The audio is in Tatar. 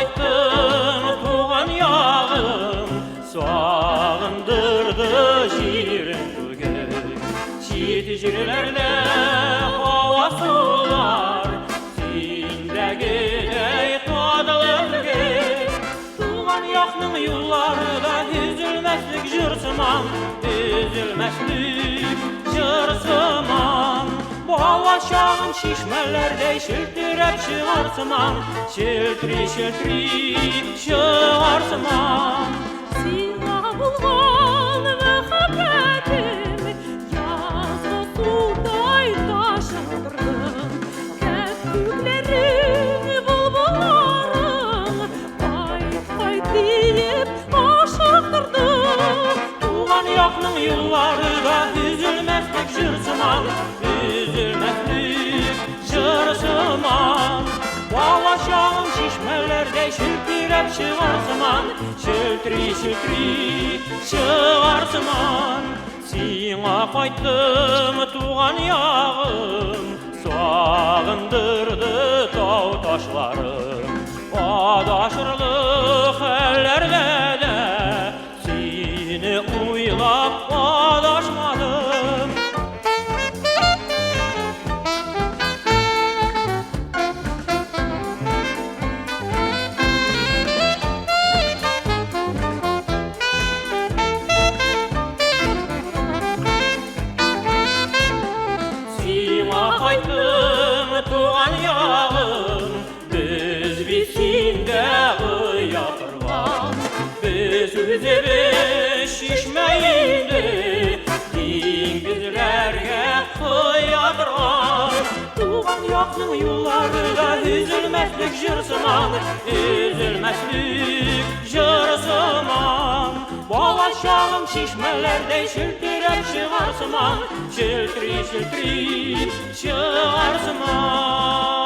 кайттым, туган ягым, сагындырды җирең күгең. Чит җирләрдә һава сулар, синдәгедәй татлы түгел. Туган якның юллары да өзелмәслек җыр сыман, өзелмәслек җыр сыман. Бала чагым чишмәләрдәй челтерәп чыгар сыман, челтери-челтери чыгар сыман. Сиңа булган мәхәббәтем язгы судай ташып торды. Кәккүкләрең, былбылларың кайт, кайт диеп ашыктырды. Туган якның юллары да өзелмәслек җыр сыман, өзелмәслек җыр сыман. Бала чагым чишмәләрдәй челтерәп чыгар сыман, челтери-челтери чыгар сыман. Сиңа кайттым, туган ягым, сагындырды тау ташларым. Адашырлык хәлләрдә дә сине уйлап адашмадым. Сиңа кайттым, туган ягым, без бит синдә оя корган. Без үзебез чишмә инде, диңгезләргә коя торган. Туган якның юллары да өзелмәслек җыр сыман, өзелмәслек җыр сыман. Бала чагым чишмәләрдәй челтерәп чыгар сыман, челтери-челтери чыгар сыман.